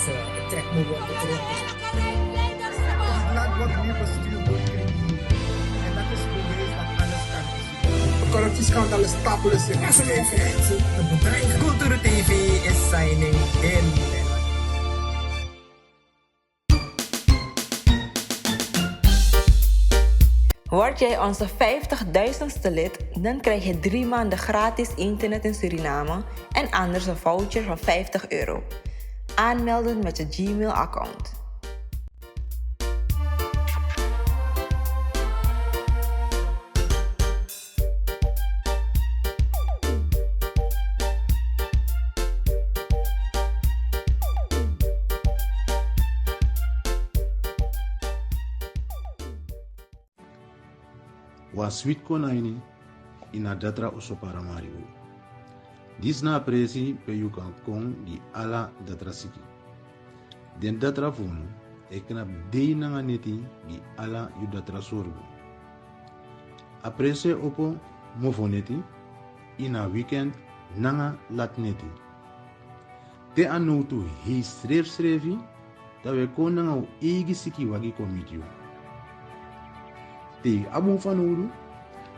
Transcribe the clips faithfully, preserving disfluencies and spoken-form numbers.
Ik trek mijn woorden terug. Het land wordt nu bestuurd door criminelen. En dat is bewijs dat alles kan is. Corruptieschandaal is stapelen. Cultuur T V is signing in. Word jij onze vijftigduizendste lid, dan krijg je drie maanden gratis internet in Suriname en anders een voucher van vijftig euro. Aanmelden met je Gmail-account. Wan switi kon na ini, ini a datra oso Paramaribo. Disi na a presi pe yu kan kon gi ala datra siki. Den datra fu unu e knapu dei nanga neti gi ala yu datra sorgu. A presi e opo mofoneti, ini a weekend nanga latneti. Te a nowtu hei srefsrefi, dan wi e kon nanga un eigi sikiwagi kon miti yu. Te yu abi un fanowdu,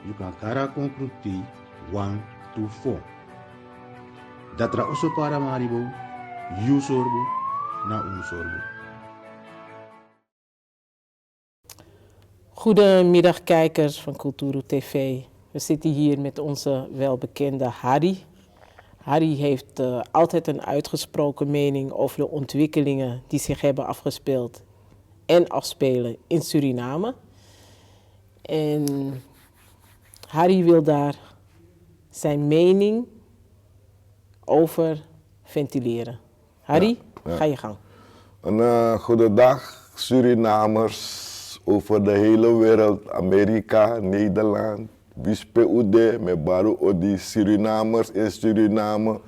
yu kan kari a kon kruktei wan tu fo. Datra oso Paramaribo, yu sorgu na un sorgu. Goedemiddag kijkers van Kulturu T V. We zitten hier met onze welbekende Harry. Harry heeft eh, altijd een uitgesproken mening over de ontwikkelingen die zich hebben afgespeeld en afspelen in Suriname. En Harry wil daar zijn mening over ventileren. Harry, ga je gang. Een eh, goedendag, Surinamers over de hele wereld, Amerika, Nederland. Wi spe un de, mi e bari un odi Surinamers in Suriname,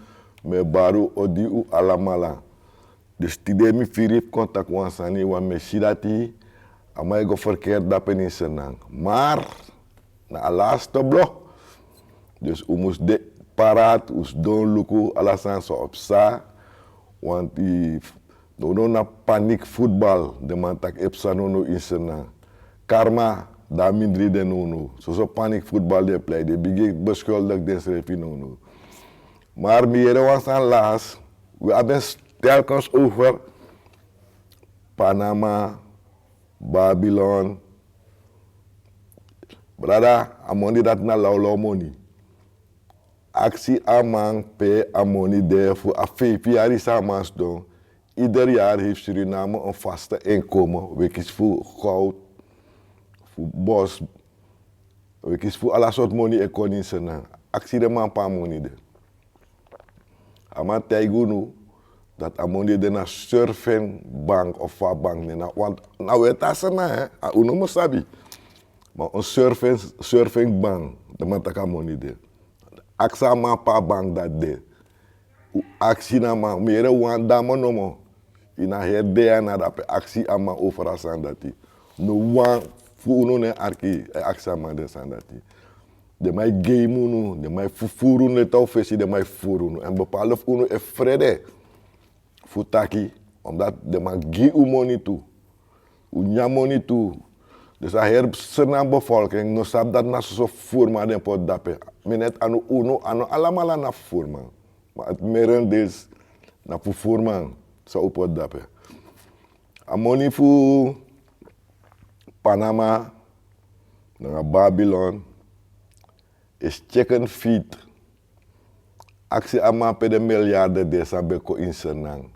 mi e bari un odi un alamala. Dus tide mi firi fu kon taki wan sani, want mi e si dati a man e go verkeerd dape ini Sranan. Maar na a laatste blok. Dus un mus de paraat, un sidon luku ala sani san o psa. Want nownow na paniek voetbal, den man taki e psa nownow ini Sranan. Karma, dan mindri de nownow. Soso paniek voetbal den e plei, den bigin beschuldig densrefi nownow. Maar mi yere wan sani last, wi abi en telkens over Panama, Babylon. Brada, a moni dati na lawlaw moni. Aksi a man pe a moni de fu a feifi yari san a man sidon. Ieder jaar heeft Suriname een vaste inkomen. Wi e kisi fu goud, fu bos, wi e kisi fu ala sortu moni e kon ini Sranan. Aksi den man pe a moni de. A man taigi unu dati a moni de na surfing bank of fa bank de na, want na wi e tan Sranan, a unu mus sabi. Ma un surfing, surfing bank, den man taki a moni de. Aksi a man pe a bank dati de. Un aksi na man, mi yere wan dame nomo. Ini a heri dei ya na dape aksi a man over a sani dati. No wan fu unu no e arki e aksi a man den sani dati. Den man e game unu, den man e fufuru unu, leti a un fesi den man e fufuru unu. Èn bepaalde fu unu e frede fu taki, omdat den man gi un moni tu. Un nyan moni tu. Dus a heri Sranan bevolking no sabi dati na soso fufurman den poti dape. Mi net a no unu, a no alamala na fufurman. Ma het merendeels na fufurman san un poti dape. A moni fu Panama nanga Babylon is chicken feed. Aksi a man pe den miljarden de san ben kon ini Sranan.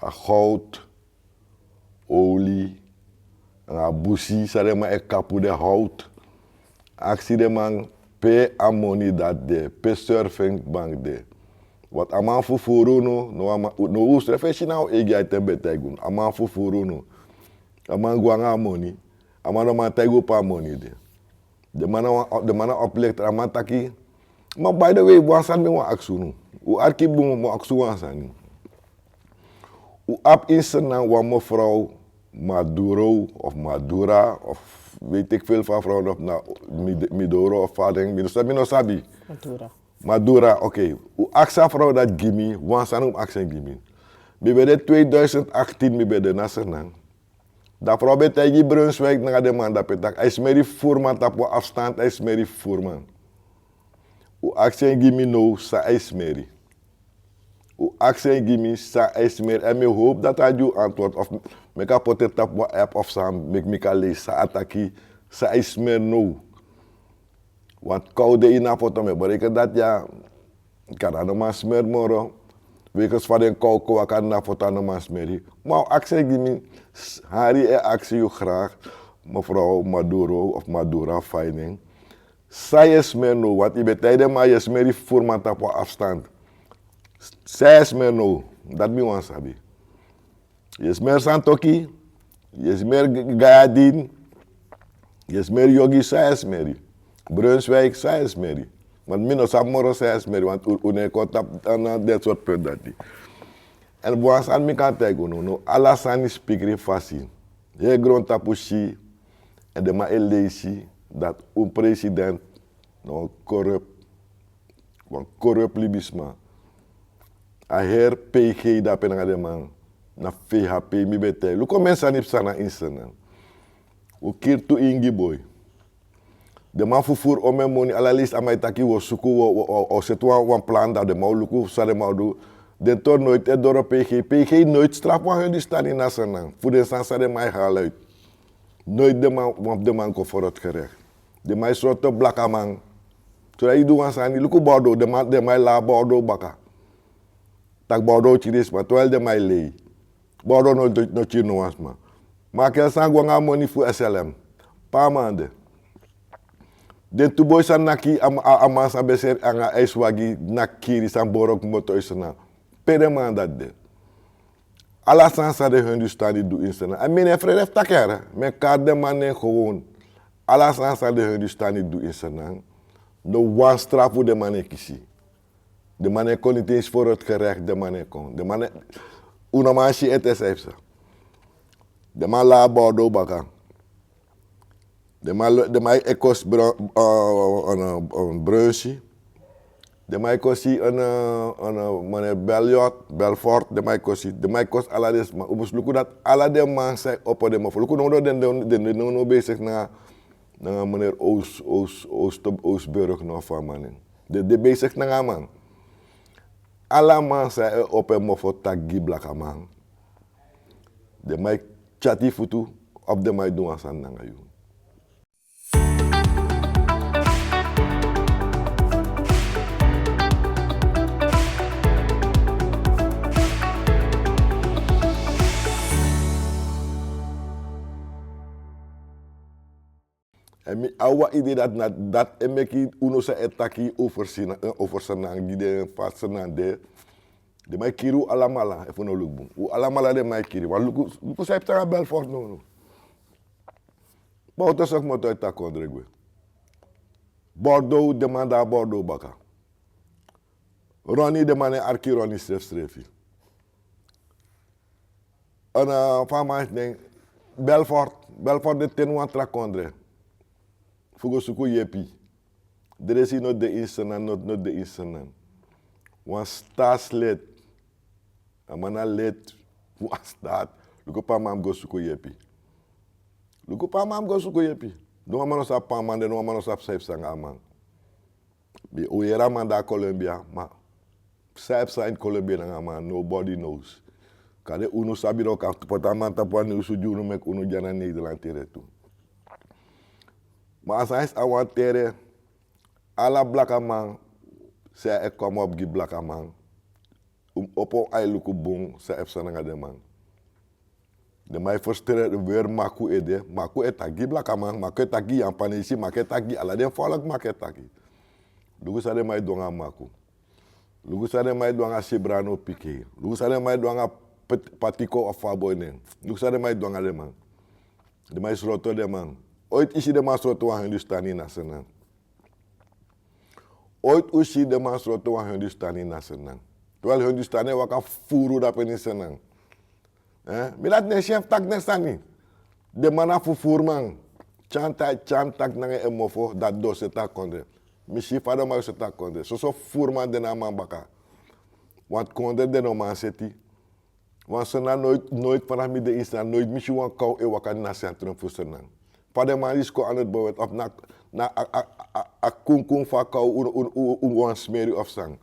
A goud, oli, nanga a busi san den man e kapu den hout. Aksi den man pe a moni dati de, pe surfing bank de. Want a man fufuru unu, no a man, no un srefi e si na un eigi a ten ben taigi unu. A man fufuru unu. A man gwe nanga a moni. A man no man taigi un pe a moni de. Den man na wan, den man na oplichter, a man taki. Ma by the way, wan sani mi wani aksi unu. Un arki bun, mi o aksi un wan sani. Un abi ini Sranan wan mevrouw Maduro of Madura of weet ik veel van vrouw of na Mid-, Midoro of fa den, mi no sabi, mi no sabi. Madura. Madura, oké. Un aksi a vrouw dati gi mi, wan sani un mus aksi en gi mi. Mi ben de tweeduisend achttien, mi ben de na Sranan. Dan frow ben taigi Brunswijk nanga den man dape taki a e smeri fu furu man tapu wan afstand, a e smeri fu furu man. Un aksi en gi mi now san a e smeri. Un aksi en gi mi san a e smeri, èn mi hopu dati a gi un antwoord of meki a poti en tapu wan app of san, meki mi kan leisi san a taki, san a e smeri now. Want kow de ini a foto, mi e bereken dati ya. Kan a no man smeri moro. Wegens fa den kow kon waka ini a foto, a no man smeri. Ma un aksi en gi mi, hari e aksi yu graag, mevrouw Maduro of Madura, fa yu nen. San yu e smeri now, want yu ben taigi den man yu e smeri fu furu man tapu wan afstand. San yu e smeri now, dati mi wani sabi. Yu e smeri Santoki, yu e smeri G-, Gayadin, yu e smeri Yogi, san yu e smeri. Brunswijk, san yu e smeri. Want mi no sabi moro san yu e smeri, want un, un no e kon tapu na den sortu punt dati. Èn wan sani mi kan taigi unu, now ala sani spikri fasi. Heri grontapu si, èn den man e leisi dati un president na wan corrupt, wan corrupt libisma. A heri P G dape nanga den man, na V H P mi ben taigi. Luku omeni sani psa na ini Sranan. Un kiri tu ingi boi. Den man fufuru omeni moni, ala leisi a man e taki wi o suku, wi o, wi o, wi o seti wan, wan plan, dan den man o luku san den man o du. Den tori noiti e doro P G. P G noiti strafu wan Hindustani na Sranan fu den sani san den man e hali uit. Noiti den man, wan fu den man go voor het gerecht. Den man e sroto blakaman. Sodan yu du wan sani, luku Bordeaux, den man, den man e labi Bordeaux baka. Taki Bordeaux kiri sma, terwijl den man e lei. Bordeaux no, no, no kiri no wan sma. Ma a kel san go nanga a moni fu S L M. Pe a man de. Den tu boi san naki a, a, a man san ben seri nanga a ijswagi, naki kiri, san boro kmoto ini Sranan. Pe den man dati de. Ala sani san den Hindustani du ini Sranan. Èn mi no e frede fu taki, mi e kari den man nen gewoon. Ala sani san den Hindustani du ini Sranan, no wan strafu den man no e kisi. Den man no e kon niti eens voor het gerecht, den man no e kon. Den man no e, un no man si ete san psa. Den man labi Bordeaux baka. Den man, den man e kosi Bru-, eh, eh, eh, Brunsi. Den man e kosi, eh, eh, eh, meneer Belliot, Belfort, den man e kosi, den man e kosi ala den sma. Un mus luku dati ala den man san e opo den mofo. Luku now, den, den, den, den no, no bezig nanga, nanga meneer Oos, Oos, Oos, Oosburg no, fa a man nen. Den, den bezig nanga a man. Ala man san e opo en mofo taki gi blakaman. Den man e tyati futu, of den man e du wan sani nanga yu. Èn mi abi wan idee dati na dati e meki unu san e taki over Sranan, eh, over Sranan gi den fa Sranan de. Den man e kiri un alamala, efu un no luku bun. Un alamala den man e kiri. Wan luku, luku san e psa nanga Belfort now, no. Bowten so kmoto e taki kondre gwe. Bordeaux, den man de na Bordeaux baka. Ronnie, den man no e arki Ronnie srefsrefi. Èn, eh, fa a man nen, Belfort, Belfort de teni wan tra kondre fu go suku yepi. Dresi no de ini Sranan, no, no de ini Sranan. Wan staatslid. A man na lid fu a staat. Luku pe a man mus go suku yepi. Luku pe a man mus go suku yepi. No wan man no sabi pe a man de, no wan man no sabi san e psa nanga a man. Wi, un yere a man de na Colombia, ma san e psa ini Colombia nanga a man, nobody knows. Kande unu sabi, no kan poti a man tapu wan nyunsu gi unu meki unu tyari na Nederland tere tu. Ma a sani san mi wani taigi, ala blakaman san e kon opo gi blakaman, un mus opo ai luku bun san e psa nanga den man. Den man e frustreer, weri maku ede, maku e taki gi blakaman, maku e taki gi Yapanesi, maku e taki gi ala den volk, maku e taki. Luku san den man e du nanga maku. Luku san den man e du nanga Sebrano pikin. Luku san den man e du nanga Pat-, Patiko of fa a boi nen. Luku san den man e du nanga den man. Den man e sroto den man. Ooit yu si den man sroto wan Hindustani na Sranan? Ooit yu si den man sroto wan Hindustani na Sranan? Terwijl Hindustani e waka fufuru dape ini Sranan. Eh? Mi dati no e si en fu taki den sani. Den man na fufuruman. Tyari taki, tyari taki nanga en mofo, dati den o seti a kondre. Mi si fa den man o seti a kondre. Soso fufuruman de na a man baka. Want kondre den no man seti. Wan Sranan noit, noit vanaf mi de in Sranan, noit mi si wan kou e waka na centrum fu Sranan. Fa den man disi kon an het bowet of na, na a, a, a, a kunkun fu a kou un, un, un, un wan smeri of san.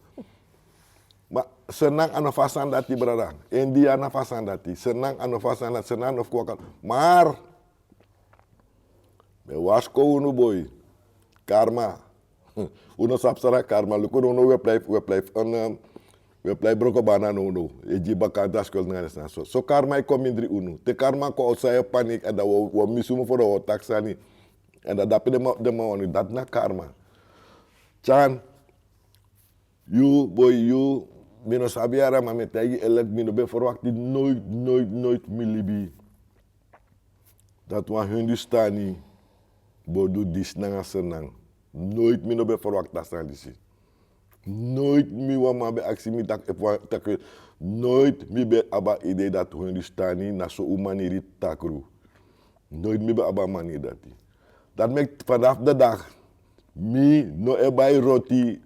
Ma Sranan a no fu a sani dati, brada. India na fu a sani dati. Sranan a no fu a sani dati. Sranan no fu kon waka. Maar mi e warskow unu boi. Karma. Unu sabi san na karma. Luku now now we play, we play, en, eh, we play broko bana now now. E gi bakanta skuld nanga den sani. So, so karma e kon mindri unu. Te karma kon out, san e paniek, èn dan wi o, wi o misi unu fu den, wi o taki sani. Èn dan dape den man, den man wani, dati na karma. Tyan, yu boi, yu, mi no sabi yara, ma mi e taigi yu eerlijk, mi no ben verwakti noit, noit, noit mi libi dati wan Hindustani bo du disi nanga Sranan. Noit mi no ben verwakti a sani disi. Noit mi wan man ben aksi mi taki, efu wan taki, noit mi ben abi a idee dati Hindustani na so un maniri takru. Noit mi ben abi a maniri dati. Dati meki vanaf de dag mi no e bai roti,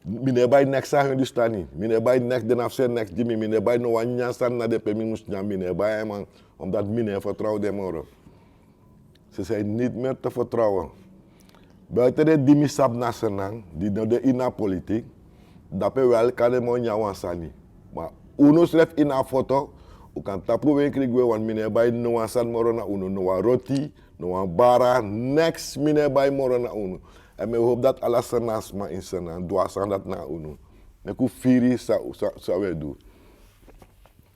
mi no e bai neks na Hindustani, mi no e bai neks, den no abi seri neks gi mi, mi no e bai no wan nyan sani na den pe mi mus nyan, mi no e bai en, man, omdat mi no e vertrouw den moro. Ze zijn niet meer te vertrouwen. Buiten den di mi sabi na Sranan, di no de ini a politiek, dape wel kan den man nyan wan sani. Ma unu srefi ini a foto, un kan tapu wenkri gwe, want mi no e bai no wan sani moro na unu, no wan roti, no wan bara, neks mi no e bai moro na unu. Èn mi e hopi dati ala Sranan sma ini Sranan du a sani dati nanga unu. Meki un firi san, san, san un e du.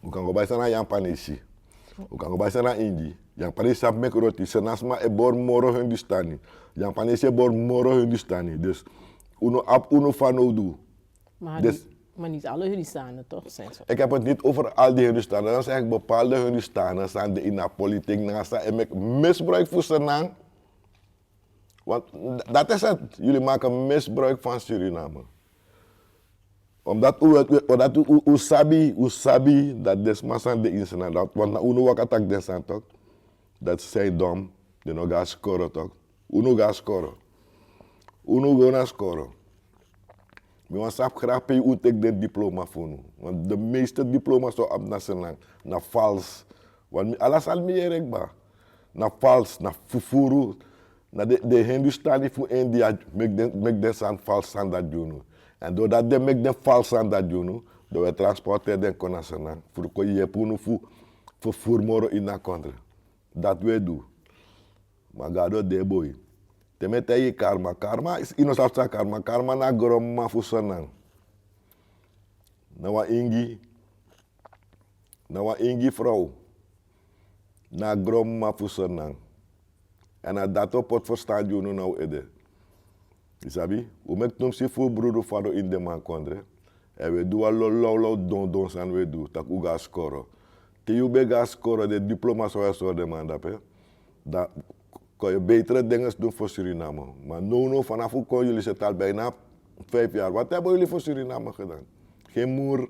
Un kan go bai sani na Yapanesi. Un kan go bai sani na Ingi. Yapanesi sabi meki roti. Sranan sma e bori moro Hindustani. Yapanesi e bori moro Hindustani. Dus unu abi unu fanowdu. Maar, dus, niet, maar niet alle Hindustanen toch zijn zo. Ik heb het niet over al die Hindustanen. Dan zeg ik bepaalde Hindustanen san de ini a politiek nanga san e meki misbruik fu Sranan. Want dat is het. Jullie maken misbruik van Suriname. Omdat u, u, omdat u, u, u sabi, u sabi dat den sma san de ini Sranan, dat, want na unu waka taki den sani toch. Dat zij dom, den no go na skoro toch. Unu go na skoro. Unu go na skoro. Mi wani sabi graag pe un teki den diploma fu unu. Want de meeste diploma san un abi na Sranan, na vals. Want mi, ala sani mi yere kba. Na vals, na fufuru. Na den, den Hindustani fu India meki den, meki den sani vals sani dati gi unu. Èn doordat den meki den vals sani dati gi unu, dan wi e transporteri den kon na Sranan. Fu kon yepi unu fu, fu fufuru moro ini a kondre. Dati wi e du. Ma Gado de boi. Te mi e taigi yu karma. Karma, yu no sabi san karma. Karma na gronmama fu Sranan. Na wan Ingi, na wan Ingi frow. Na gronmama fu Sranan. Èn na dati o poti ferstan gi unu na un ede. Yu sabi, un meki tumsi furu brudu fadon ini den man kondre. Èn wi e du wan lo, lawlaw dondon sani wi e du, tak' un go na skoro. Te yu ben go na skoro, den diploma san wi e sori den man dape, dan kon yu betere dinges du fu Suriname. Ma nownow, vanaf un kon, yuli set'al bijna vijf yari. Wat hebben yuli fu Suriname gedaan? Geen moer.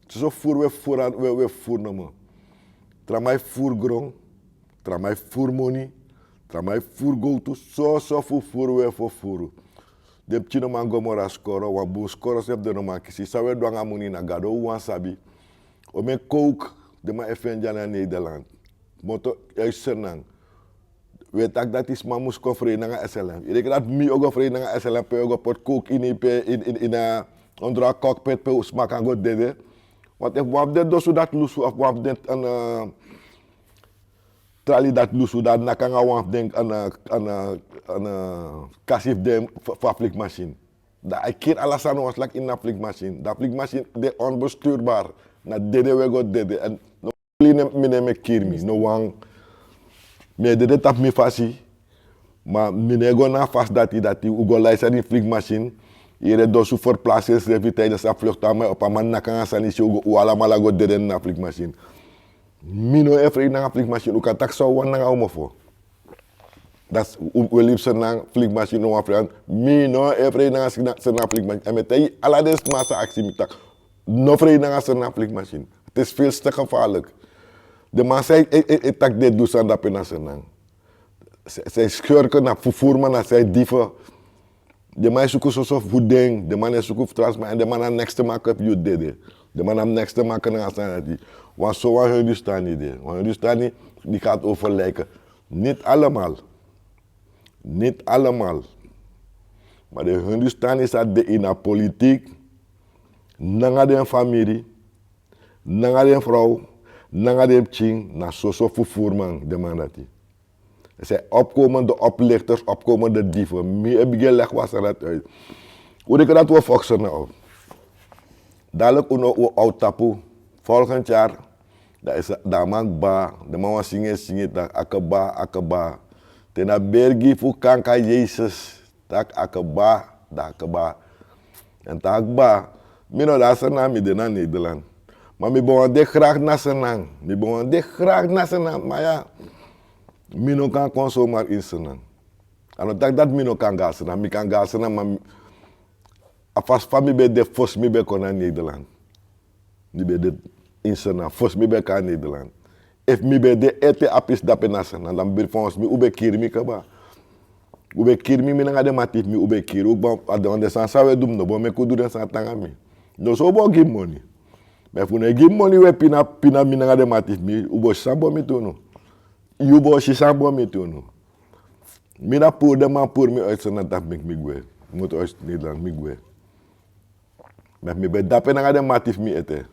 Soso furu wi e furu, wi e, wi e furu nomo. Tra man e furu gron, tra man e furu moni, tra man e furu gowtu, soso fufuru wi e fufuru. Den pikin no man go moro na skoro, wan bun skoro srefi den no man kisi. San wi e du nanga moni na Gado wawan sabi. Omeni coke den man e feni dya na Nederland. Moto e Sranan. Wi e taki dati sma mus kon frei nanga S L M. Yu denki dati mi o go frei nanga S L M pe yu o go poti coke ini, pe in, in, in a ondro a cockpit pe sma kan go dede. Want efu wan fu den dosu dati lusu, of wan fu den, eh, trali dati lusu, dan naki nanga wan fu den, eh, eh, eh, kasi fu den fu, fu a vliegmachine. Dan a e kiri ala sani wan slag ini a vliegmachine. Dan a vliegmachine de onbestuurbaar. Na dede wi e go dede. Èn no, mi no e meki kiri mi, no wan. Mi e dede tapu mi fasi. Ma mi no e go na a fasi dati, dati un go lai sani ini vliegmachine. Yere dosu verplaatst ensrefi tijdens a vlucht, a man, op a man naki nanga sani, si un go, un alamala go dede na a vliegmachine. Mi no e frei nanga vliegmachine, un kan taki san un wani nanga un mofo. Dati, un, un e libi Sranan vliegmachine, no wan frei. Mi no e frei nanga Sranan, Sranan vliegmachine. Èn mi e taigi ala den sma san aksi mi taki, no frei nanga Sranan vliegmachine. Het is veel te gevaarlijk. Den man san e, e, e, e taki den e du sani dape na Sranan. Zij, zij schurken, na fufuruman, na zij dieven. Den man e suku soso fu den, den man e suku fu tra sma, èn den man na nekste man kan fu yu dede. De man na mi nekste makan nanga sani dati. Wan so wan Hindustani de, wan Hindustani di gaat overlijken. Niet allemaal. Niet allemaal. Maar de Hindustani sa de in a politiek, nanga den famiri, nanga den vrouw, nanga den pikin, na soso vervoerman de man dati. Zij opkomende oplichters, opkomende dieven. Mi e bigin leg wan sani uit. Hoe reken dat we foxen nou op? Dadelijk uno we oud tapu. Volgend jaar, dan is dan man kba. De man wan singi singi tak akaba, akaba. Tena bergi fu kanka Jezus. Tak akaba, dan akaba. En tak ba, mi no dan Sernang, mi de na Nederland. Maar mi ben wan de graag na Sernang. Mi ben wan de graag na Sernang. Maar ja, mi no kan kon zomaar in Sernang. A no taki dat mi no kan go na Sernang, mi kan go na Sernang, maar mi, a fasi fa mi ben de fosi mi ben kon na Nederland. Mi ben de in Sernang fosi mi ben kon na Nederland. Efu mi ben de ete a pisi dape na Sernang, dan mi ben, volgens mi u ben kiri mi kaba. U ben kiri mi, mi nanga den mati fu mi, u ben kiri u kba. A den sani san we du, mi no bo meki u du den sani tanga mi. No so u bo gi mi moni. Ma efu u no e gi mi moni, we pina, pina mi nanga den mati fu mi, u bo si san bo mi tu unu. Yu bo si san bo mi tu unu. Mi na puru den man puru mi uit Sernang, dat meki mi gwe. Mi mutu uit Nederland, mi gwe. Ma efu mi ben dape nanga den mati fu mi ete,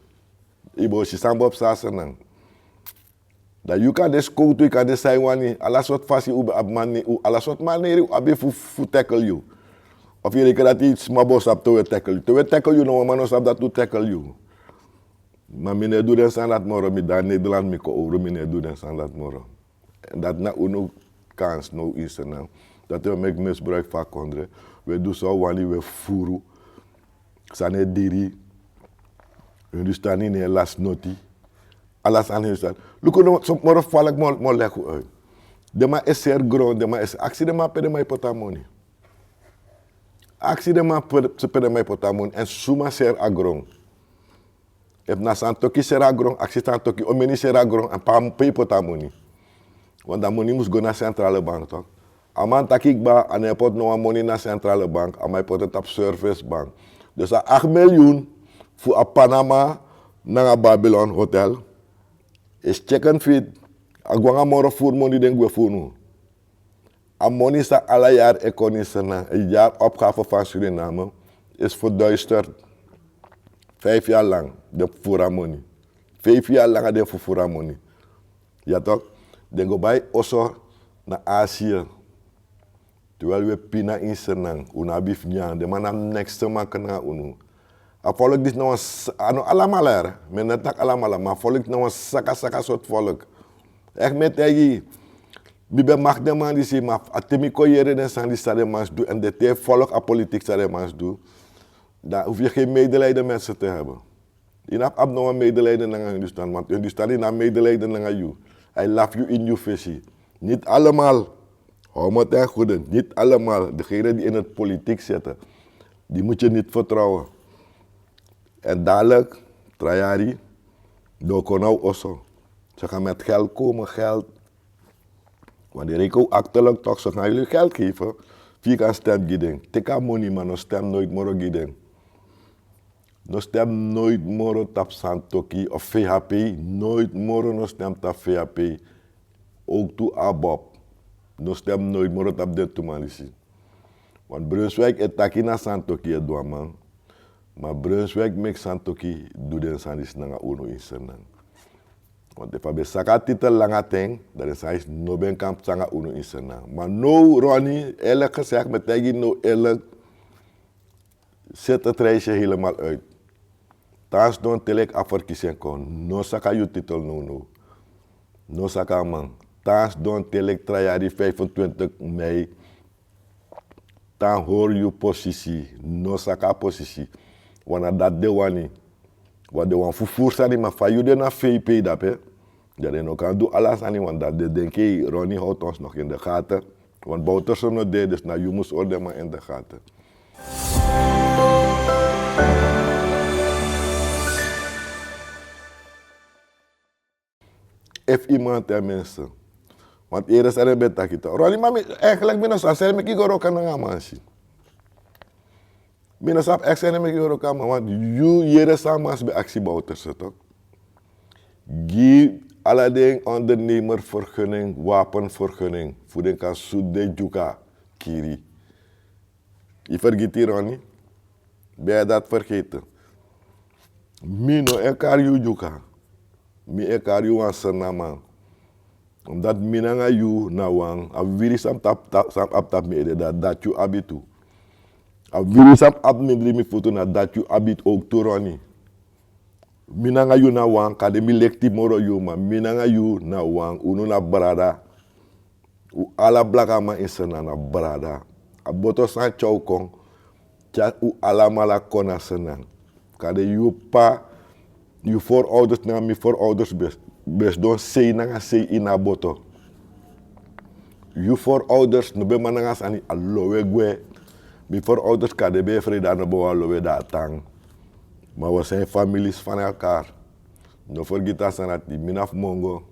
yu bo si san bo psa na Sernang. Dan yu kan de skowtu, yu kan de san yu wani, ala sortu fasi u ben abi mani, u, ala sortu maneri u abi fu, fu tackle yu. Of yu reken dati sma bo sabi te we tackle yu. Te we tackle yu, no wan man no sabi dati u tackle yu. Ma mi no e du den sani dati moro, mi de na Nederland, mi kon owru, mi no e du den sani dati moro. En dati na unu kans now in Sernang. Dati we meki misbruik fu a kondre. We du san u wani, we fufuru. San no e diri. Hindustani no e lasi noti. Ala sani Hindustani. Luku now, so moro falek mi o, mi o leg uit. Den man e seri gron, den man e seri, aksi den man pe den man e poti a moni. Aksi den man pe, pe den man e poti a moni. En suma seri a gron. Efu na Santokhi seri a gron, aksi Santokhi omeni seri a gron, èn pe a, pe yu poti a moni. Want a moni mus go na centrale bank toch. A man taki kba, a no e poti no wan moni na centrale bank, a man e poti en tapu service bank. Dus a acht miljoen fu a Panama nanga Babylon hotel is chicken feed. A go nanga moro furu moni den gwe fu unu. A moni san ala yari e kon in Sernang, a yari opgave van Suriname is verduisterd. Vijf jaar lang den fufuru a moni. Vijf jaar lang den fufuru a moni. Ja toch? Den go bai oso na Azië. Terwijl we pina in Sernang, unu abi fu nyan, den man na niks te maken nanga unu. A volk disi na wan s-, a no alamala, mi no e taki alamala, ma a volk disi na wan saka saka sortu volk. Echt, mi e taigi yu, mi ben mag den man disi, ma a te mi kon yere den sani disi san den man si du, èn den te volk a politiek san den man si du, dan hoef je geen medelijden met ze te hebben. Yu no abi no wan medelijden nanga Hindustan, want Hindustan no abi medelijden nanga yu. Hij laf yu in yu fesi. Niet allemaal. Hou me ten goede, niet allemaal. Degene die in het politiek zitten, die moet je niet vertrouwen. En dadelijk, tra yari, dan kon now oso. Ze gaan met geld komen, geld. Want die reken achterlijk toch, ze gaan jullie geld geven. Fu yu kan stem gi den. Teki a moni, ma no stem nooit moro gi den. No stem nooit moro tapu Santokhi of V H P. Nooit moro no stem tapu V H P. Ook tu ABOP. No stem nooit moro tapu den tu man disi. Want Brunswijk e taki na Santokhi e du a man. Ma Brunswijk meki Santokhi du den sani disi nanga unu in Sernang. Want efu a ben saka titel langa ten, dan den sani disi no ben kan psa nanga unu in Sernang. Ma now, Ronnie, eerlijk gezegd, mi e taigi yu now eerlijk, zet het reisje helemaal uit. Tan sidon te leki a verkiezing kon, no saka yu titel now now. No saka a man. Tan sidon te leki tra yari vijfentwintig mei. Tan hori yu posisi, no saka a posisi. Want na dati den wani. Want den wani fufuru sani, ma fa yu de na V P dape, dan den no kan du ala sani, want dan den denki Ronnie houdt ons nog in de gaten. Want Bouterse no de, dus na yu mus hori den man in de gaten. Efu iemand ten minste. Want ere san den ben taki toch. Ronnie, ma mi, eigenlijk mi no sa seri meki yu go wroko nanga a man si. Mi no sabi eksi en meki yoro kan man, want yu yere san a man si ben aksi bowterse tok. Gi ala den ondernemer vergunning, wapenvergunning fu den kan sutu den dyuka kiri. Yu fergiti roni? Ben yu dati fergete? Mi no e kari yu dyuka. Mi e kari yu wan srnaman. Omdat mi nanga yu na wan, a wiri san mi tapu tapu mi ede, dati yu abi tu. A wiri san mi abi mindri mi futu, na dati yu abi tu owktu roni. Mi nanga yu na wan, kande mi lekti moro yu, ma mi nanga yu na wan, unu na brada. Un ala blakaman ini Sranan na brada. A boto san tyari un kon, tyari un alamala kon na Sranan. Kande yu p'pa, yu forouders nanga mi forouders ben sidon sei nanga sei ini a boto. Yu forouders no ben man nanga sani, a lowe gwe. Mi forouders kande ben e frede, a no ben wani lowe, dan a tan. Ma wi o seni families fan elkar. No fergiti a sani dati, mi na fu Mongo.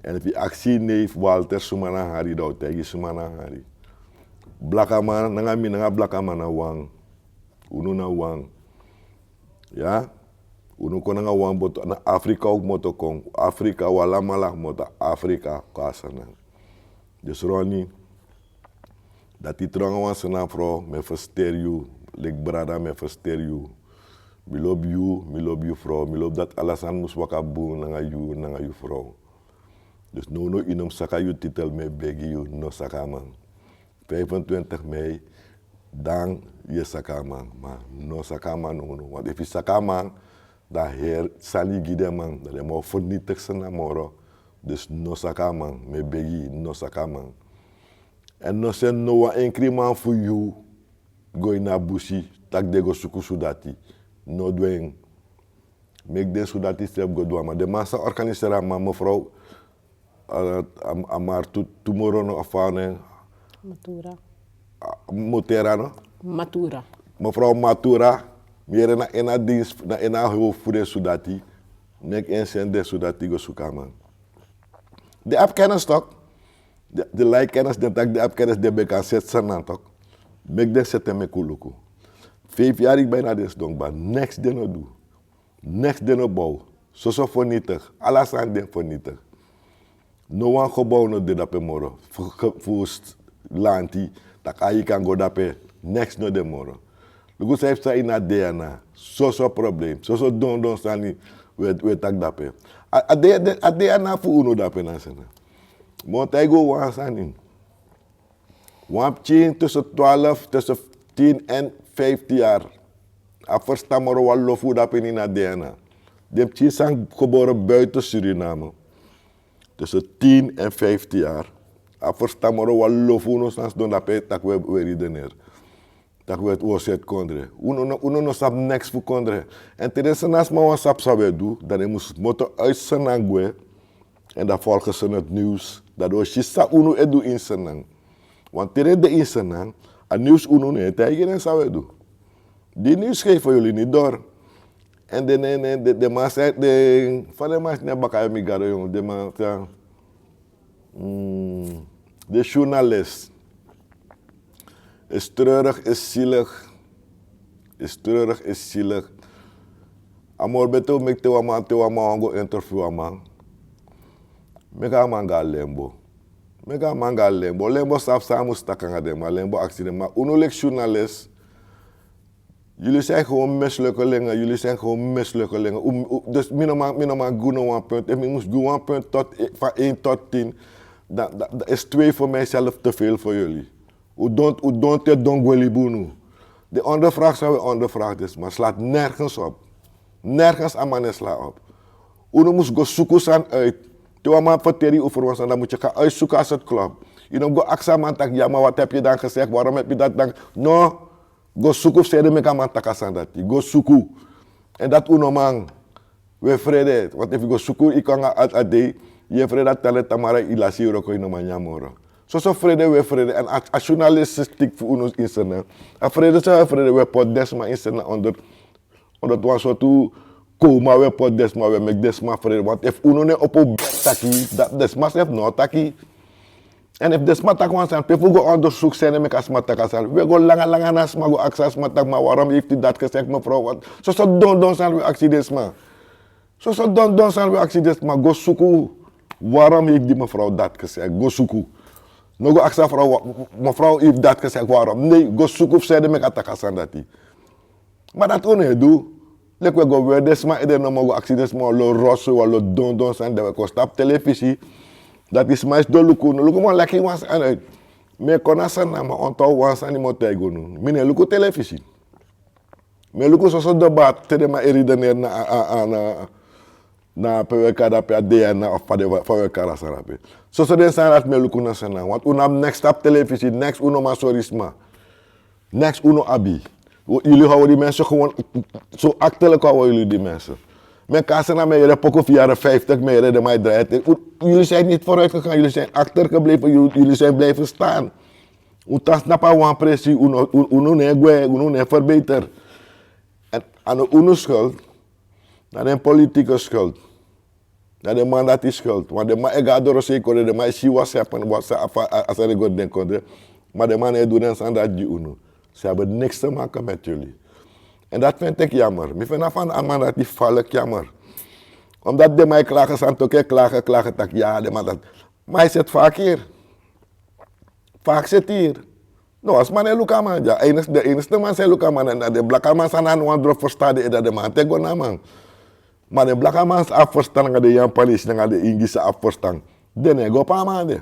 Èn efu yu aksi yu nei fu Walter suma na hari, dan wi o taigi yu suma na hari. Blakaman nanga mi nanga blakaman na wan. Unu na wan. Ya. Unu kon nanga wan boto, na Afrika un kmoto kon. Afrika, wi alamala kmoto na Afrika kon na Sranan. Dus Ronnie, dati tron nanga wan Sranan frow, mi e fersiteri yu. Leki brada mi e fersiteri yu. Mi lobi yu, mi lobi yu frow, mi lobi dati ala sani mus waka bun nanga yu, nanga yu frow. Dus nownow yu no mus saka yu titel, mi e begi yu, no saka a man. Vijfentwintig mei, dan yu e saka a man, ma no saka a man nownow. Want efu yu saka a man, dan a heri sani yu gi den man, dan den man o fernitigi Sranan moro. Dus no saka a man, mi e begi yu, no saka a man. Èn no seni no wan enkri man fu yu go ini a busi, taki den go suku sudati. No du en. Meki den sudati srefi go du a man. Den man sa organiseri a man, mevrouw, eh, a, a Martu, tumoro no, a fa a nen? Matura. Ah, Mutera no? Matura. Mevrouw Matura, mi yere na en na dins, na en na hofu fu den sudati. Meki en seni den sudati go suku a man. Den abi kennis tok. Den, den lai kennis, den taki den abi kennis, den ben kan seti Sranan tok. Meki den seti en meki un luku. Feifi yari kba ini a den sidon kba, neks den no du. Neks den no bow. Soso fernitigi. Ala sani den fernitigi. No wan gebouw no de dape moro. Fu, fu s-, lanti, tak' a yu kan go dape. Neks no de moro. Luku san e psa ini a DNA. Soso problem. Soso dondon sani wi e, wi e taki dape. A, a DNA, a DNA fu unu dape na Sranan. Mi o taigi un wan sani. Wan pikin tussen twaalf, tussen tien en vijftien jaar. A ferstan moro wan lo fu un dape ini a DNA. Den pikin san gebore buiten Suriname. Tussen tien en vijftien jaar. A ferstan moro wan lo fu unu san sidon dape, tak' wi e, wi e redener. Tak' wi e, wi o seti kondre. Unu no, unu no sabi neks fu kondre. Èn te den Sranan sma wani sabi san wi e du, dan den mus kmoto uit Sranan gwe. Èn dan volgen ze het nieuws. Dan den o si san unu e du ini Sranan. Want te den de ini Sranan, a nieuws unu no e taigi den san wi e du. Die nieuws geven jullie niet door. Èn den, den, den, den, den man san, den, fa den man sani na baka, mi gado yongu, den man san, mm, den journalist. Is treurig, is zielig. Is treurig, is zielig. A moro bete un meki te wan man, te wan man wani go interview a man. Meki a man go na Lembo. Meki a man go na Lembo. Lembo sabi san a mus taki nanga den man. Lembo aksi den man. Unu leki journalist. Jullie zijn gewoon mislukkelingen. Jullie zijn gewoon mislukkelingen. U, u, dus mi no man, mi no man gi unu wan punt. Efu mi mus gi wan punt tot, eh, van één tot tien, dan, dan, dan is twee voor mijzelf te veel voor jullie. Un don, un don te don gwe libi unu. De ondervraag san wi e ondervraag den sma slaat nergens op. Nergens a man e sla op. Unu mus go suku sani uit. Te wan man ferteri yu over wan sani, dan mus yu kan uitzoeken als het klopt. Yu no mus go aksi a man taki, ja, maar wat heb je dan gezegd? Waarom heb je dat dan? No. Go suku fu san ede meki a man taki a sani dati. Go suku. Èn dati un no man. Wi e frede, want efu yu go suku, yu kon nanga a, a dei, yu e frede dati te na tamara yu lasi yu wroko, yu no man nyan moro. Soso frede wi e frede, èn a, a journalistiek fu unu ini Sranan. A frede san wi e frede, wi e poti den sma ini Sranan onder, onder wan sortu coma, wi e poti den sma, wi e meki den sma frede. Want efu unu no e opo bek taki, dan den sma srefi no o taki. En efu den sma taki wan sani, pe fu go ondersuku sani meki a sma taki a sani. We go langa langa na sma go aksi a sma taki ma warom efu di dati keseki mefrow wan. Soso dondon sani we aksi den sma. Soso dondon sani we aksi den sma go suku. Warom efu di mefrow dati keseki go suku. No go aksi a frow mefrow efu dati keseki warom nei go suku fu sani meki a taki a sani dati. Ma dati unu e du. Leki we go weri den sma ede nomo go aksi den sma wan lo rosu wan lo dondon sani dan we kon stapu telefisi. Dati sma e sidon luku unu luku mi o leki wan sani uit. Mi e kon na sani na mi o ontow wan sani mi o taigi unu. Mi no e luku telefisi. Mi e luku soso doba te den man e rideneri na a a a na na pe we kari dape a dei ya na of fa den fa we kari a sani dape. Soso den sani dati mi e luku na sani na want unu abi neks tapu telefisi neks unu man sori sma. Neks unu abi. Yuli hawri mense gewon so akterlik hawri yuli di mense. Men kasi na men yere poko fi yare vijftig men yere de man e drai ete. Yuli sin niti foruit gegan yuli sin akter gebleven yuli sin blifi stan. Un tan snapu a wan presi unu no e gwe unu no e ferbeter. En a no unu skuld. Na den politike skuld. Na den man dati skuld want den man e go na dorosei kondre den man e si wan se happen wan se a sani e go na den kondre. Ma den man no e du den sani dati gi unu. Se abi niks te maken met yuli. En dati feni teki yamer mi feni a fani a man dati falik yamer. Omdati den man e klage santoki e klage klage taki ya den man dati. Ma a e seti fa a kiri. Fa a kiri seti hiri. No a sma no e luku a man dya a enigste man san e luku a man na den blakaman san na no wan drofu ferstan den ede a den man teki go na a man. Ma den blakaman san abi ferstan nanga den yanpanesi nanga den ingi san abi ferstan, den no e go pe a man de.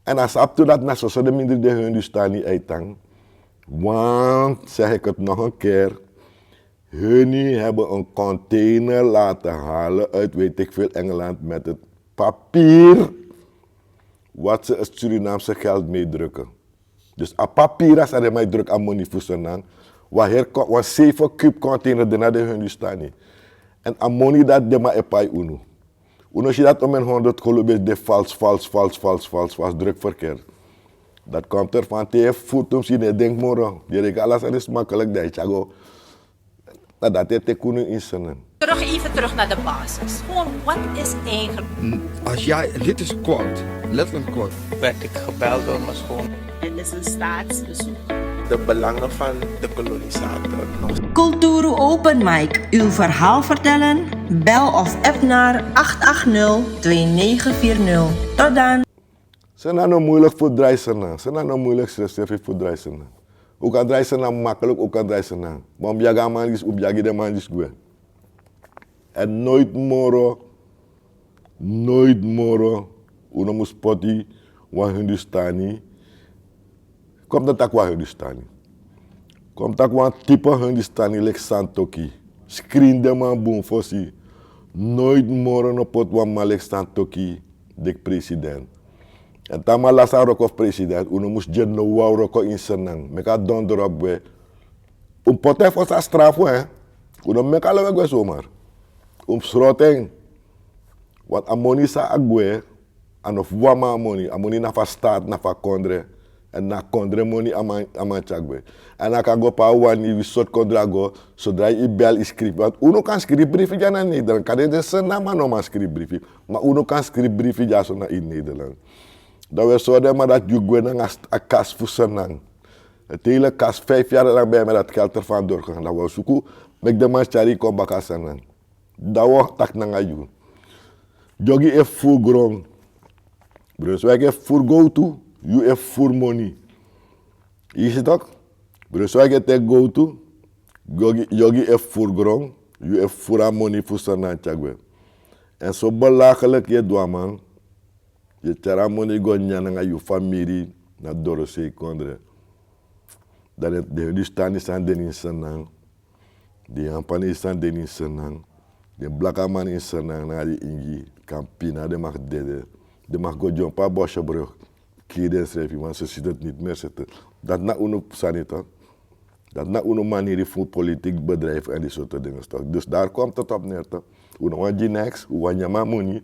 Èn a sabi tu dati na soso den mindri den hundustani e tan. Want segi iki ti no en ker. Huni heben en konteiner laten halen uit weti iki vel engeland met heti papir. Wat se heti surinamse geld meedrukken. Dus a papira san den man e druk a moni fu senan. Wan heri wan seven kub container de na den hundustani. Èn a moni dati den man e pai unu. Unu si dati omen honderd kolobesi de fals fals fals fals fals fals druk ferkeri. Dati komter fan te yu e furu tumsi yu no e denki moro yu e denki ala sani smakelik dan yu tyari go. Na dati e teki unu ini senan. Terug even terug naar de basis gewoon wat is eigenlijk. Als jij dit is kort, letterlijk kort. Werd ik gebeld door mijn schoon. Het is een staatsbezoek. De belangen van de kolonisator nog. Kulturu Open Mic, uw verhaal vertellen? Bel of app naar acht acht nul twee negen vier nul. Tot dan. Senan no muilik fu drai senan senan no muilik srefi fu drai senan. Un kan drai senan makkelijk un kan drai senan. Ma un biyagi a man disi un biyagi den man disi gwe. Èn noiti moro noiti moro un no mus poti wan hindustani. Kon mi dan taki wan hindustani. Kon mi taki wan tipe hindustani leki santoki. Skrin den man bun fosi. Noiti moro no poti wan man leki santoki deki president. Èn te a man lasi a wroko fu president un no mus gi en no wan wroko ini senan meki a dondro abi gwe. Un mus poti en fosi a strafu en. Un no mus meki ala un e gwe somar. Un mus sroto en. Want a moni san a gwe a no fu wan man a moni a moni na fu a staat na fu a kondre. Èn na a kondre moni a man tyari gwe. Èn a kan go pe a wani wi sortu kondre a go. Sodra yu bel yu skrifi want un no kan skrifi brifi dya na nederland kan den de senan man no man skrifi brifi. Ma un no kan skrifi brifi dya so na ini nederland. Dan wi e sori den man dati yu gwe nanga a kas fu senan. Te yu le kas vijf yari lang ben yu met dati kelter fan dori gegan dan wi o suku meki den man tyari yu kon baka senan. Dan wi o taki nanga yu. Dyogi e furu gron. Brunswik e furu gowtu. Yu e furu moni. Yu si tok. Brunswik e teki gowtu. Dyogi e furu gron. Yu e furu a moni fu senan tyari gwe. Èn so belagelik yu e du a man. Yu e tyari a moni go nyan nanga yu famiri na dorosei kondre. Dan den hindustani san de na ini senan. Den yanpanesi san de na ini senan. Den blakaman na ini senan nanga den ingi kan pina den mag dede. Den mag go dyompo a bosyobrug. Kiri densrefi want se si dati niti meri sete. Dati na unu sani tok. Dati na unu maniri fu politik bedrijfu èn di sortu dingen tok dus dari kon mi totop neri tok. Un no wani gi neks un wani nyan mi a moni.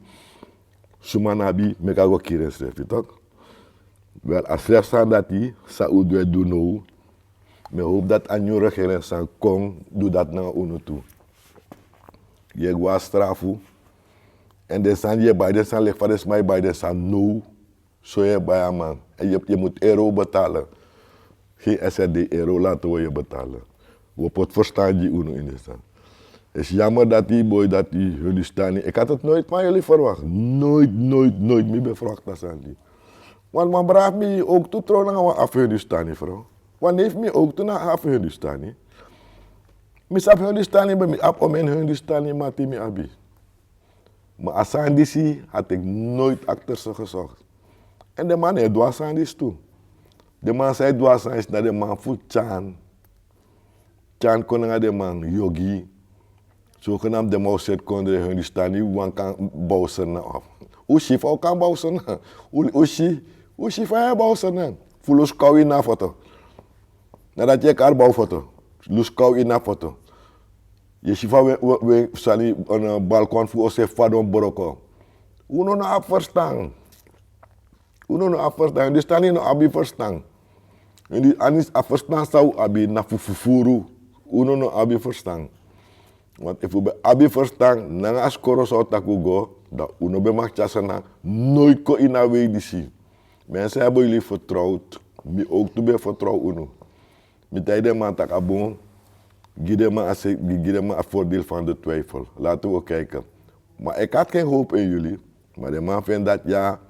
Suma no abi meki a go kiri ensrefi tok. Wel a srefi sani dati san un du e du now. Mi e howpu dati a nyun regering sani kon du dati nanga unu tu. Yu e go na strafu. Èn den sani di yu e bai den sani leki fa den sma e bai den sani now. So yu e bai a man. En yu, yu mus euro betalen. Geen S R D euro laten we je betalen. We poti verstaan gi unu in de sani. Is jammer dat die boy, dat die Hindustani. Ik had het nooit van jullie verwacht. Nooit, nooit, nooit. Mi ben verwacht dat sani. Want man braaf mi ook toe trouw nanga wan af Hindustani vrouw. Want neef mi ook toe na af Hindustani. Mi sap Hindustani ben mi ap om en Hindustani mati mi abi. Maar a sani disi had ik nooit achter ze gezocht. En de man e du a sani disi tu. De man san e du a sani disi na de man fu Tyan. Tyan kon nanga de man Yogi. Zogenaamd de man o seti kondre Hindustani wan kan bouw Sranan. Un si fa un kan bouw Sranan. Un si, un si fa yu e bouw Sranan. Fu lusu kaw ini a foto. Na dati yu e kari bouw foto. Lusu kaw ini a foto. Yu e si fa wi, wi, wi sani, balkon fu un o seti fadon broko. Un no abi verstan. Un no abi verstan. Hindustani no abi verstan. Hindustani, a verstan san un abi na fu fufuru. Un no abi verstan. Want efu un ben abi verstan nanga a skoro san un taki un go, dan un no ben mag tyari Sranan noiti kon ini a wei disi. Mensen hebben jullie vertrouwd. Mi ook tu ben vertrouw unu. Mi taigi den man taki a bun. Gi den man a se-, gi, gi den man a voordeel van de twijfel. Laten we kijken. Maar ik had geen hoop in jullie. Maar de man vindt dat ja,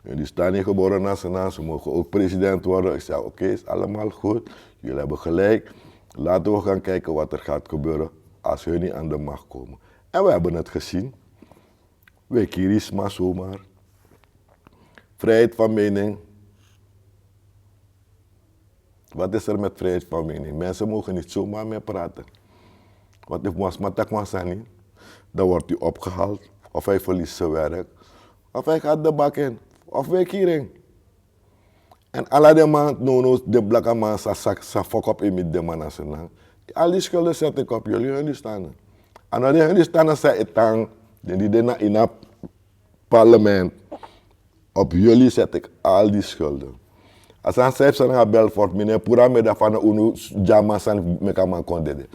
Hindustani geboren na Sranan, ze mogen ook president worden. Ik zei oké, is allemaal goed. Jullie hebben gelijk. Laten we gaan kijken wat er gaat gebeuren als hun niet aan de macht komen. En we hebben het gezien. We kiri sma zomaar. Vrijheid van mening. Wat is er met vrijheid van mening? Mensen mogen niet zomaar meer praten. Want efu wan sma taki wan sani, dan wordt hij opgehaald. Of hij verliest zijn werk. Of hij gaat de bak in. Of we kiri. En ala den man, no, no, den blakaman sa, sa, sa fuck up in mi den man na Sranan. Al die schulden zet ik op jullie Hindustanen. En na den Hindustanen sa e tan, den di den na in a parlement. Op jullie zet ik al die schulden. A sani san yu e psa nanga Belfort, mi no e puru a meda fa na unu dyaman sani meki a man kon dede.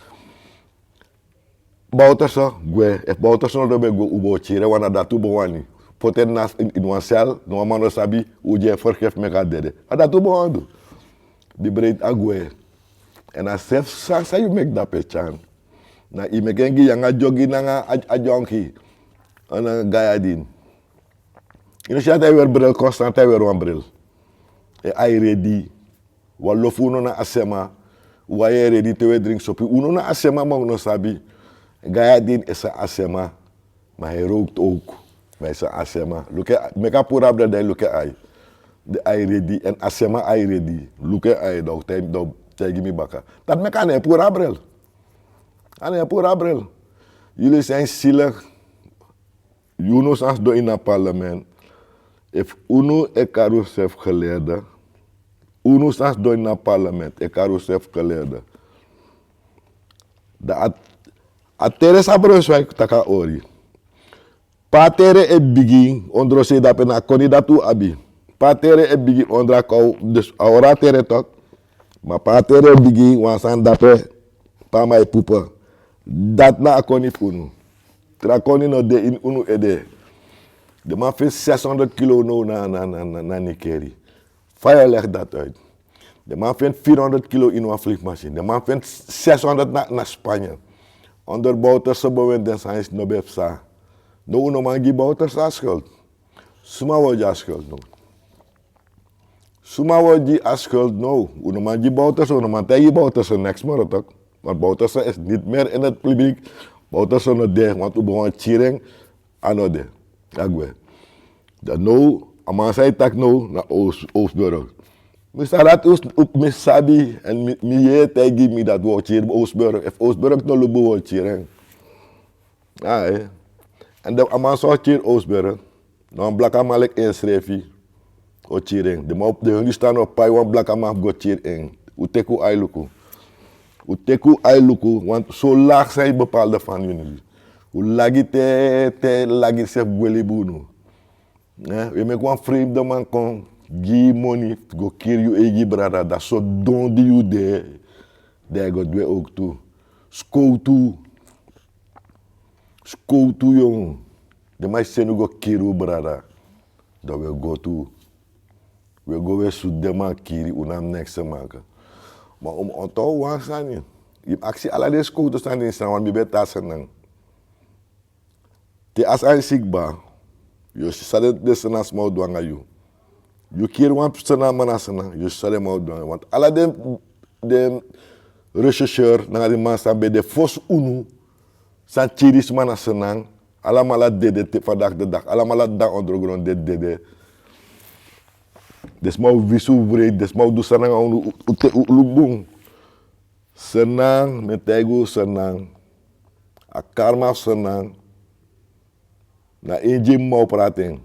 Bouterse gwe, efu Bouterse no ben gwe, un bo kiri en, want na dati un bo wani. Poti en na ini, ini wan sel, no wan man no sabi, un gi en vergif meki a dede. Na dati un bo wani du. Di breiti a gwe. En a srefi sani san yu meki dape Tyan. Na yu meki en gi yanga dyogi nanga a, a dyonki. Nanga Gayadin. Yu no si dati a e weri bril, konstant a e weri wan bril. En a e redi. Wan lo fu unu na Asema. Wi e redi te wi e dringi sopi. Unu na Asema ma unu no sabi. Gayadin e san Asema. Ma hij rookt ook. Ma hij san Asema. Luku en, meki a puru a bril dan yu luku en ai. Di a e redi, en Asema a e redi. Luku en ai, dan o taigi, dan o taigi mi baka. Dati meki a no e puru a bril. A no e puru a bril. Jullie zijn zielig. Unu san sidon ini a parlement. Efu unu e kari unsrefi geleerde. Unu san sidon ini a parlement e kari unsrefi geleerde. Dan a, a tere san Brunswijk taki a hori. Pe a tere e bigin, ondrosei dape na a koni dati un abi. Pe a tere e bigin ondro a kow, dus a hori a tere toch. Ma pe a tere e bigin, wan sani dape, pe a man e pupu. Dati na a koni fu unu. Tra koni no de ini unu ede. Den man feni zeshonderd kilo now na, na, na, na, na Nikeri. Fa yu e leg dati uit? Den man feni vierhonderd kilo ini wan vliegmachine. Den man feni zeshonderd na, na Spanje. Onder Bouterse bewind den sani disi no ben psa. Now un no man gi Bouterse a schuld. Suma wi o gi a schuld now? Suma wi o gi a schuld now? Un no man gi Bouterse, un no man taigi Bouterse niks moro toch. Want Bouterse is niet meer in het publiek. Bouterse no de, want un ben wani kiri en. A no de. A gwe. Dan now, a man san e taki now, na Oost, Oostburg. Mi sabi dati, mi sabi, en mi, mi yere taigi mi dati wi o kiri Oostburg. Efu Oostburg no luku bun wi o kiri en. Ai. En dan a man san o kiri Oostburg, na wan blakaman leki ensrefi o kiri en. Den man, den Hindustani o pai wan blakaman fu go kiri en. Un teki un ai luku. Un teki un ai luku, want so lagi san yu bepaalde fan unu. Un lagi te, te lagi srefi gwe libi unu. Eh, yu e meki wan vreemde man kon gi yu moni fu go kiri yu eigi brada, dan so don di yu de, dan yu go du en ook tu. Skowtu. Skowtu, yongu. Den man e seni un go kiri un brada. Dan wi e go tu. We go we sutu den man kiri, un no abi neks te maka. Ma un mus onto wan sani. Yu mus aksi ala den skowtu sani ini sani, wan mi ben tan a Sranan. Te a sani si kba, yu o si san den Sranan sma o du nanga yu. Yu kiri wan Sranan man na Sranan, yu o si san den man o du nanga yu. Want ala den, den rechercheur nanga den man san ben de fosi unu, san kiri sma na Sranan, alamala dede te vandaag de dag. Alamala dan ondrogron de dede. Den sma o wisi un wreed, den sma o du san nanga unu, un te un luku bun. Sranan, mi e taigi un, Sranan. A karma fu Sranan. Na ingi mama o prati en.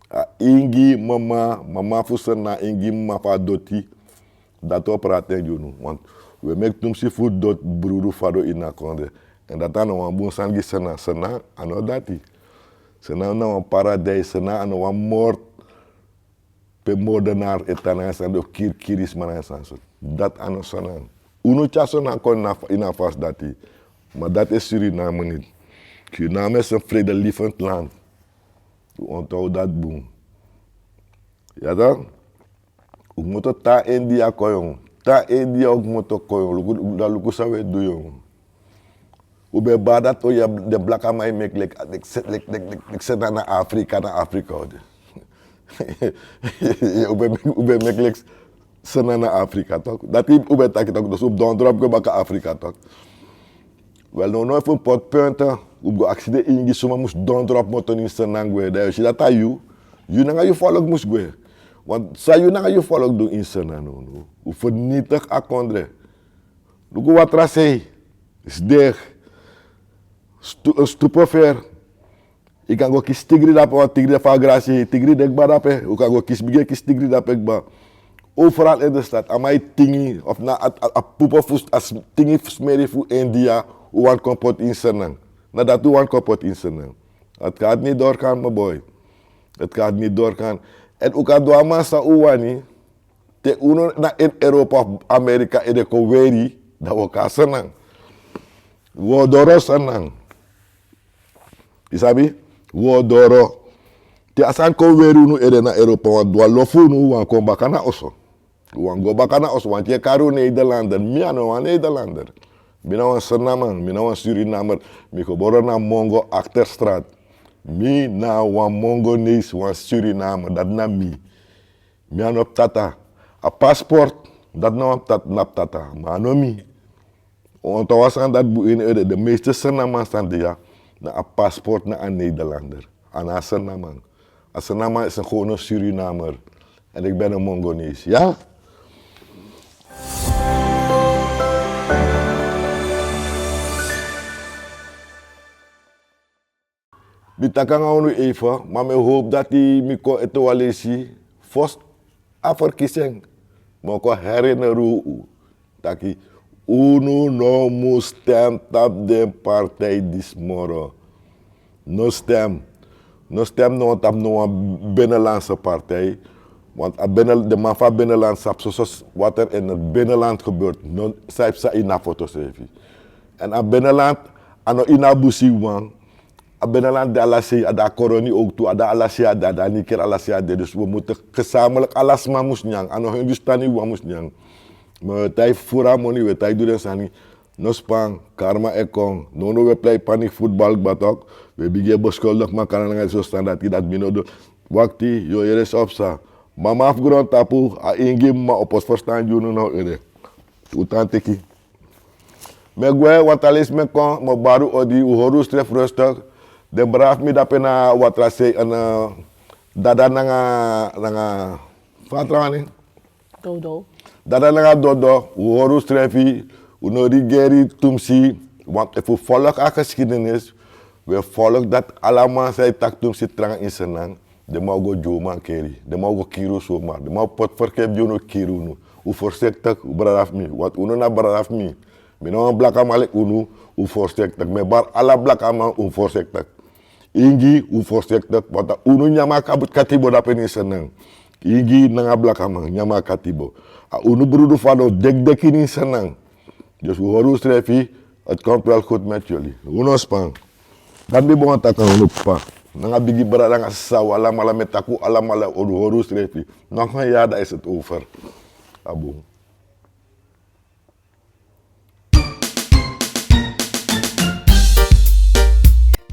A ingi mama, mama fu Sranan, ingi mama fu a doti. Dati o prati en gi unu. Want we meki tumsi fu doti, brudu, fadon ini a kondre. Èn dati a no wan bun sani gi Sranan. Sranan a no dati. Sranan na wan paradijs. Sranan a no wan moord. Pe moordenaar e tan nanga sani, of kiri, kiri sma nanga sani so. Dati a no Sranan. Unu tyari Sranan kon ini a fasi dati. Ma dati e Suriname niet. Suriname is een vredelievend land. Un onthou dati bun. Ya toch? Un kmoto tan India kon, yongu. Tan India un kmoto kon, yongu. Luku, dan luku san we du, yongu. Un ben bari dati, o ya, den blakaman e meki leki, leki, leki, leki, leki Sranan na Afrika, na Afrika o de. Un ben, un ben meki leki Sranan na Afrika, toch? Dati un ben taki, toch? Dus un dondro mus go baka Afrika, toch? Wel, nownow, efu un poti punten, un go aksi den ingi suma mus dondro kmoto ini Sranan gwe. Dan yu o si dati a yu, yu nanga yu volk mus gwe. Want san yu nanga yu volk du ini Sranan, nownow, un vernietig a kondre. Luku Waterasei, Sdeg, Stu-, Stupefeer. Yu kan go kisi tigri drape, wan tigri fu a grasi, tigri de kba drape. Un kan go kisi, bigin kisi tigri drape kba. Overal in de stad, a man e tingi, of na a, a, a pupu fu, a s-, tingi fu smeri fu India, un wani kon poti ini Sranan. Na dati un wani kon poti ini Sranan. Het gaat niet doorgaan, mijn boy. Het gaat niet doorgaan. En un kan du a man san un wani, te unu na in Europa of Amerika ede kon weri, dan un o kon na Sranan. Un o doro Sranan. Yu sabi? Un o doro. Te a sani kon weri unu ede na Europa, wan dwalo fu unu, un wani kon baka na oso. Un wani go baka na oso, want yu e kari un Nederlander. Mi a no wan Nederlander. Mi na wan Sranan man, mi na wan Surinamer. Mi gebore na Mongo Achterstraat. Mi na wan Mongonees, wan Surinamer. Dati na mi. Mi a no ptata. A paspoort, dati na wan ptat-, na ptata. Ma a no mi. Onthou wan sani dati bun ini ede, de meeste Sranan man san de ya, na a paspoort na a Nederlander. A no a Sranan man. A Sranan man is een gewone Surinamer. En ik ben een Mongonees, ja? Mi taki nanga unu even, ma mi e hopu dati mi kon ete wan leisi fosi a verkiezing. Mi o kon herinneri unu taki unu no mus stem tapu den partij disi moro. No stem. No stem no tapu no wan binnenlandse partij. Want a binnen-, de man fu a binnenland sabi soso wat er in het binnenland gebeurt. No, san yu e si ini a foto srefi. En a binnenland, a no ini a busi wan. A binnenland de ala sei, a de a koroni ook tu, a de ala sei a de, a de a iniker ala sei a de. Dus we moeten gezamenlijk, ala sma mus nyan. A no Hindustani wan mus nyan. Ma we tai furu a moni, we tai du den sani. No span, karma e kon. Nownow we plei panic voetbal kba tok. We bigin e beschuldig makandra nanga so sani dati, dati mi no du. Wakti, yu o yere san o psa. Mama fu grontapu, a ingi mama o poti ferstan gi unu now ede. Un tan teki. Mi e gwe, want a leisi mi e kon, mi o bari un odi, un hori unsrefi rustig. Den brada fu mi dape na Waterasei, en, eh, Dada nanga, nanga, fa a tra wani? Dodo. Dada nanga Dodo, un hori unsrefi, un no regeri tumsi, want efu un folg a geschiedenis, we folg dati ala man san e taki tumsi tranga ini Sranan, den man o go gi un mankeri, den man o go kiri un zomaar, den man o poti verkeerd gi unu, kiri unu. Un voorzichtig, brada fu mi, want unu na brada fu mi. Mi na wan blakaman leki unu, un voorzichtig. Mi e bari ala blakaman, un voorzichtig. Ingi, un voorzichtig, want a unu nyan a katibo dape ini Sranan. Ingi nanga blakaman, nyan a katibo. A unu brudu fadon deki deki ini Sranan. Dus un hori unsrefi, het komt wel goed met jullie. Un no span. Dati mi ben wani taki nanga unu p'pa. Nanga bigi brada nanga sisa, wi alamala, mi e taki wi alamala, un hori unsrefi. Nog een jaar, dan is het over. Aboom.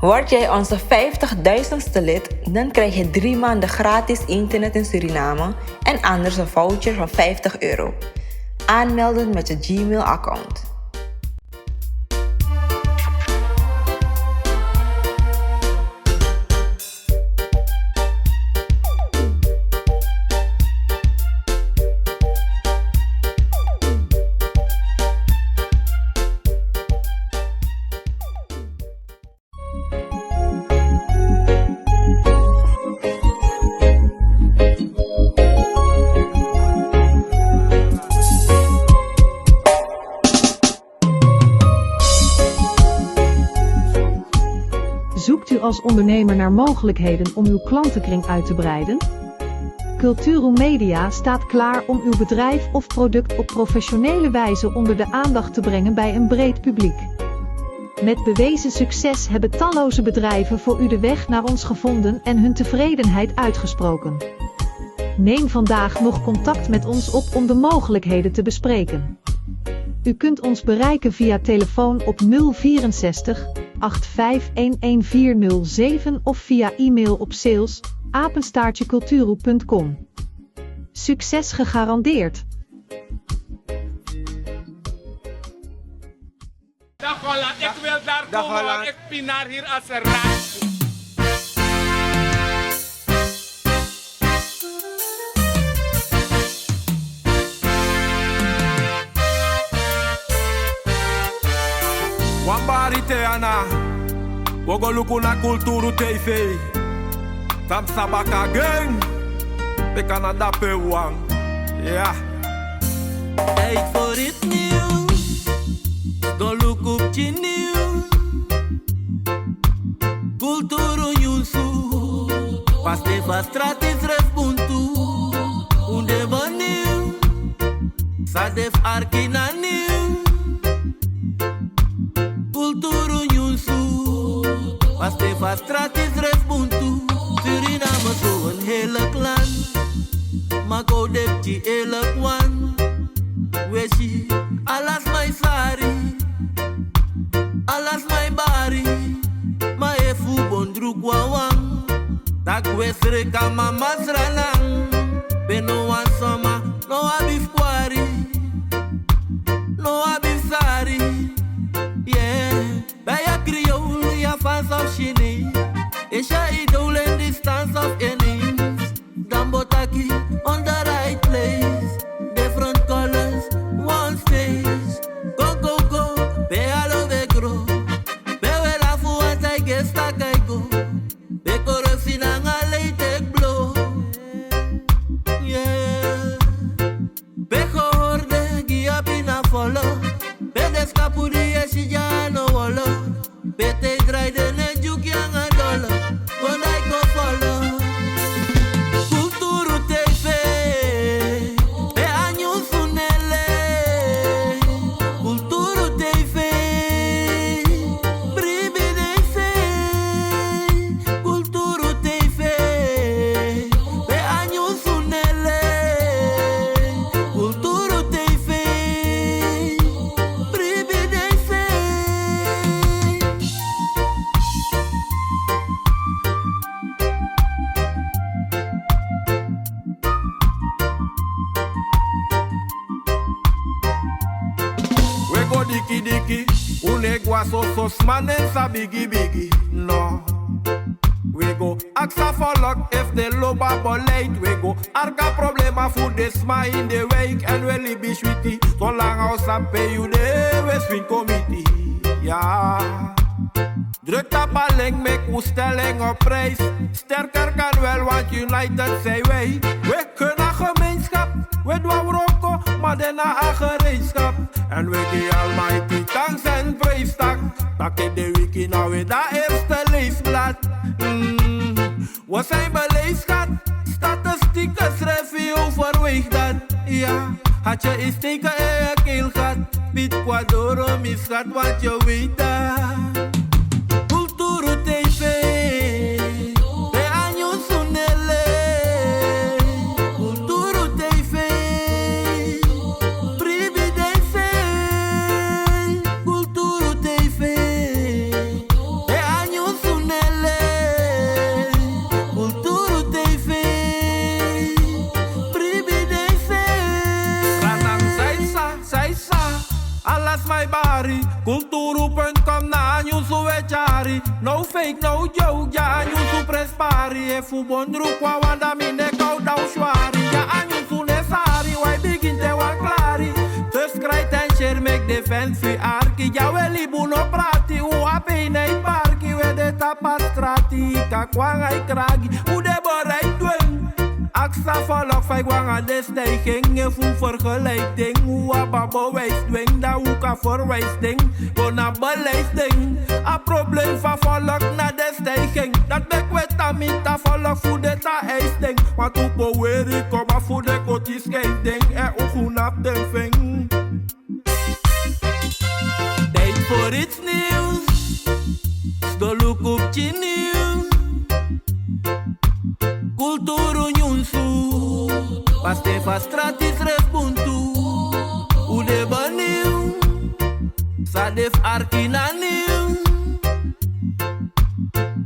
Word jij onze vijftigduizendste lid, dan krijg je drie maanden gratis internet in Suriname en anders een voucher van vijftig euro. Aanmelden met je Gmail-account. Zoekt u als ondernemer naar mogelijkheden om uw klantenkring uit te breiden? Culturu Media staat klaar om uw bedrijf of product op professionele wijze onder de aandacht te brengen bij een breed publiek. Met bewezen succes hebben talloze bedrijven voor u de weg naar ons gevonden en hun tevredenheid uitgesproken. Neem vandaag nog contact met ons op om de mogelijkheden te bespreken. U kunt ons bereiken via telefoon op nul vierenzestig, acht vijf een een vier nul zeven of via e-mail op sales apenstaartje culturu punt com. Succes gegarandeerd! Dag Holland, ik wil daar komen, want ik pinar hier als een rat. Wan bari te ana, wi o go luku na Kulturu T V. Tam sabaka gen, pe Canada pe wan. Ja. Tijd voor iets nieuws. Doluku pikin nieuws. Kulturu nyunsu. Paste fa strati srefi buntu. Un de bun nieuws. San de fu arki na nieuws. Kulturu nyunsu. Paste fa strati srefi buntu. Suriname so een heerlijk land. Ma kon de pikin eerlijk wan. We si ala sma e sari, ala sma e bari. Ma efu un bon druku wawan, dan un e sreka mama Sranan. Pe no wan sma no abi fu kwari, no abi fu sari. Yeah. Ben je Creool, ja, Frans of Chinees? Is je idool in distance of ineens? Dan bo taki on the right place. Different colors, one stage. Go, go, go, ben alo ben gro. Ben we lafu want I guess tak I go. Ben koro sinanga lei tek blo. Yeah. Pe go horde gi a pina folo. Pe de skapu di e si dya no wolo. Pe te drai de ne dyuki anga dolo. Kon dai kon folo. Kulturu T V. Pe a nyunsu nele. Kulturu T V. Bribi den sei. Kulturu T V. Pe a nyunsu nele. Kulturu T V. Bribi den sei. We go diki diki, un no e gwa soso, sma no sa bigi bigi, no. We go aksi a folk efu den lobi a beleid, we go arki a problema fu den sma ini den wijk, èn we libi switi, solanga un sabi pe yu de, we swinkomiti, ya. Druk tapu a link, meki un stel en op prijs. Sterker kan wel, want united zijn wij. We kunnen gemeenschap, we doen wroko, maar daarna aan gereedschap. En we geven Almighty thanks en prijs, dank. Dat in de wiki nou weer dat eerste leesblad. Mm. We zijn beleefd, schat. Statistieken schrijven je overweeg dat. Ja, had je eens teken in je keelgat. Piet Kwadoro, misgat, wat je weet dat. Kulturu T V. Kulturu punt kom na a nyunsu we tyari. No fake, no joke, ya a nyunsu prenspari. Efu bondru kon a wanda mi ne kowdaw swari. Ya a nyunsu nesari, wi e bigin te wan klari. Dus krijt en share, make defense fi arki. Ya we libu no prati, u a pei na e parki. We de tapu a strati, kakwan a e kragi. U de borei dwen. Aksa folok fa e go anga den stijging. Efu u vergelijk ding, u abi a bewijs dwen, dan u kan verwijs ding. Go na beleid ding. A probleem fa folok na den stijging. Dat meki we tan miti a folok fu den tan eis ding. Want u poweri kaba fu den koti skei ding. En u go na den ving. Tijd voor iets nieuws. Sdoluku pikin nieuws. Kulturu nyunsu. Paste fa strati srefi puntu. U de benieuwd. San de fu arki na nieuws.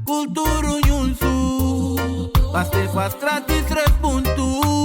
Kulturu nyunsu. Paste fa strati srefi puntu.